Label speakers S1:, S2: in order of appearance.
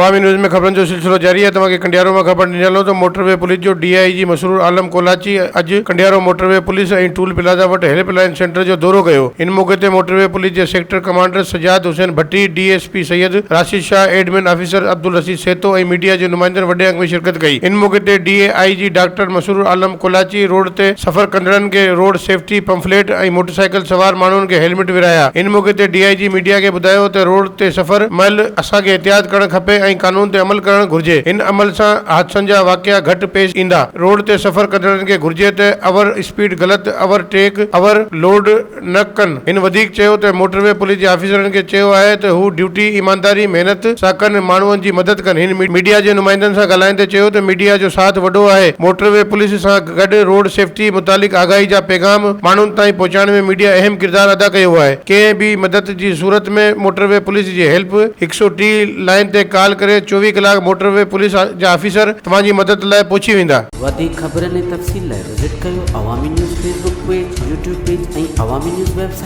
S1: عوامي news ۾ خبرن جو سلسلو جاري آهي توهان کي ڪنڊيارو مان خبر ڏني هلون ته موٽر وي پوليس جو ڊي I جي مسرور عالم ڪولاچي اڄ Kandiaro motorway police ۽ toll plaza وٽ هيلپ لائين سينٽر جو دورو ڪيو ان موقعي تي موٽر وي پوليس جي sector commander Sajjad Hussain Bhatti D S P Syed Rashid Shah admin officer Abdul Rasheed Sahito ۽ media جي نمائندن وڏي انگ ۾ شرڪت ڪئي ان موقعي تي D I G doctor Masroor Alam Kolachi road تي سفر ڪندڙن کي روڊ سيفٽي پمفليٽ ۽ موٽرسائيڪل سوار ماڻهن کي هيلمٽ ورهايا ان موقعي تي ڊي I جي ميڊيا کي ٻڌايو ته روڊ تي سفر مهل اسان کي احتياط ڪرڻ کپي ۽ قانون تي عمل ڪرڻ گهرجي، ان عمل سان حادثن جا واقعا گهٽ پيش ايندا، روڊ تي سفر ڪندڙن کي گهرجي ته اوور اسپيڊ، غلط اوور ٽيڪ، اوور لوڊ نه ڪن، هن وڌيڪ چيو ته موٽر وي پوليس جي آفيسرن کي چيو آهي ته هو ڊيوٽي ايمانداري، محنت سان ڪن، ماڻهن جي مدد ڪن، هن ميڊيا جي نمائندن سان ڳالهائيندي چيو ته ميڊيا جو ساٿ وڏو آهي، موٽر وي پوليس سان گڏ روڊ سيفٽي متعلق آگاهي جا پيغام ماڻهن تائين پهچائڻ ۾ ميڊيا اهم ڪردار ادا ڪيو آهي، ڪنهن به مدد جي صورت ۾ موٽر وي پوليس جي هيلپ 130 لائين تي ڪال ڪري 24 ڪلاڪ موٽر وي پوليس جا آفيسر توهان جي مدد لاء پهچي ويندا.
S2: وڌيڪ خبرن ۽ تفصيل لاء وزٽ ڪيو Awami news Facebook page, YouTube page ۽ Awami news website.